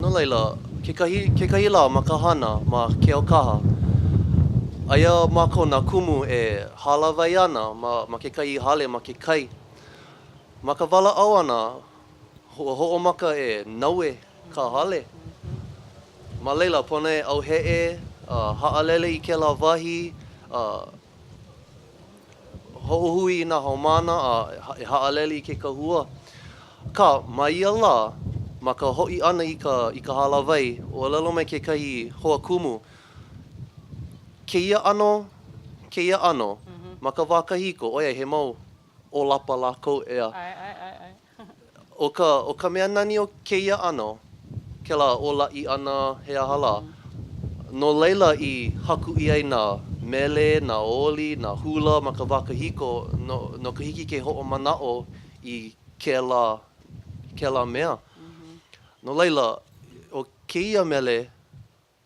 No laila, kekahi, kekahi lā ma ka hana ma Keaukaha, aia mākou nā kumu e hālāwai ana ma, ma kekahi hale ma ke kai. Ma ka walaʻau ʻana, ua hoʻomaka e naue ka hale. Ma laila, pono e ʻauheʻe, a haʻalele i kēlā wahi, a hoʻohui i nā haumāna a e haʻalele i ke kahua. Akā, ma ia lā, ma ka hoʻi ʻana i ka i ka hālāwai, ʻōlelo mai kekahi hoa kumu, kēia ʻano, kēia ʻano, ma ka wā kahiko, ʻoiai he mau ʻōlapa lākou, ʻeā. ʻAe, ʻae, ʻae, ʻae. ʻO ka, ʻo ka mea nani o kēia ʻano, kēlā ōlaʻi ʻana he aha lā, no laila i haku ʻia ai nā mele, nā oli, nā hula ma ka wā kahiko, no, no ka hiki ke hoʻomanaʻo i kēlā, kēlā mea. No laila, ʻo kēia mele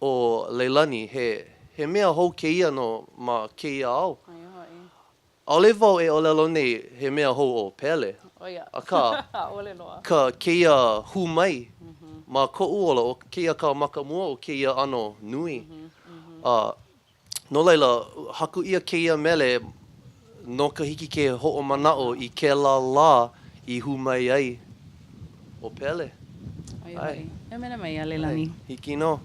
ʻo Leilani, he, he mea hou kēia no ma kēia ao. ʻAʻole wau e ʻōlelo nei he mea hou ʻo Pele, akā, ka kēia hū mai ma koʻu ola, ʻo kēia ka maka mua o kēia ʻano nui. A no laila, haku ʻia kēia mele no ka hiki ke hoʻomanaʻo i kēlā lā i hū mai ai ʻo Pele. ʻAe. E mele mai iā Leilani. Hiki nō.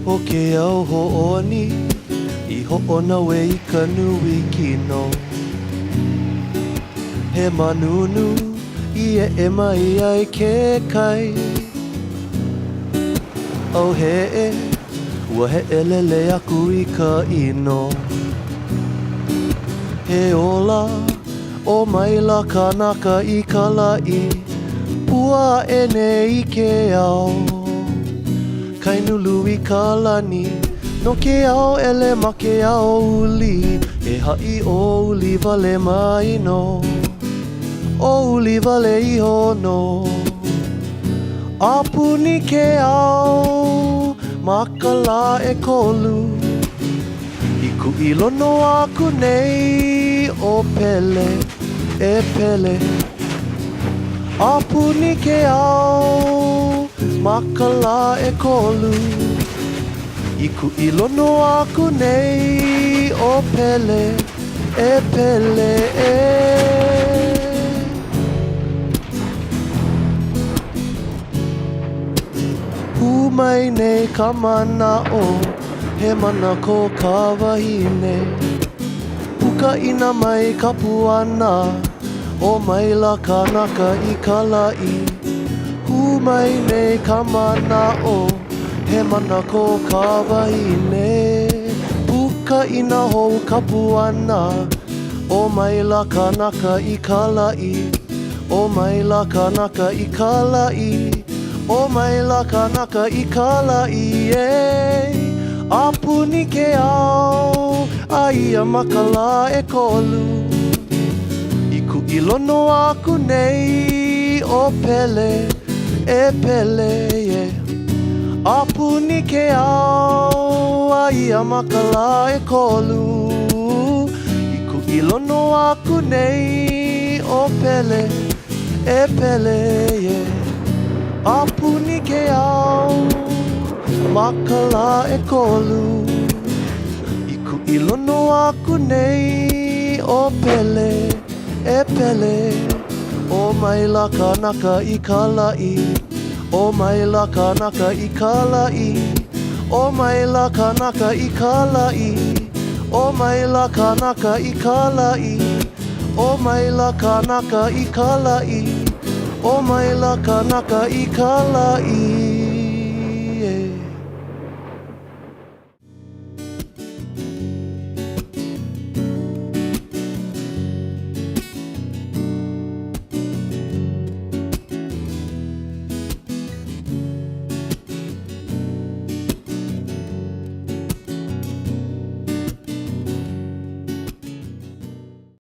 ʻO ke ao hoʻōni i hoʻonaue i ka nui kino He manunu i eʻe mai ai ke kai ʻAuhē ua heʻelele aku i ka ʻino He ola ʻO maila kānaka i ka laʻi, Pua aʻe nei i ke ao. Kai nulu i ka lani, No ke ao ʻelemake ao uli, E haʻi ʻōuli wale mai nō, ʻŌuli wale iho nō. A puni ke ao ma ka lā ʻekolu. I kuʻilono aku nei ʻo Pele, e Pele A puni ke ao ma ka lā ʻekolu I kuʻilono aku nei ʻo Pele, e Pele, e. Hū mai nei ka manaʻo He mana ko ka wahine Pukaʻina mai ka puana ʻO maila kānaka i ka laʻi Hū mai nei ka manaʻo He mana ko ka wahine Pukaʻina hou ka puana ʻO maila kānaka i ka laʻi ʻO maila kānaka i ka laʻi ʻO maila kānaka i ka laʻi ē A puni ke ao aia ma ka lā ʻekolu I kuʻilono aku nei ʻo Pele, e Pele, yeah. A puni ke ao aia ma ka lā ʻekolu I kuʻilono aku nei ʻo Pele, E Pele, yeah. A puni ke ao ma ka lā ʻekolu I kuʻilono aku nei ʻo Pele, e Pele ʻO maila kānaka i ka laʻi ʻO maila kānaka i ka laʻi ʻO maila kānaka i ka laʻi ʻO maila kānaka i ka laʻi ʻO maila kānaka i ka laʻi, ʻO maila kānaka i ka laʻi.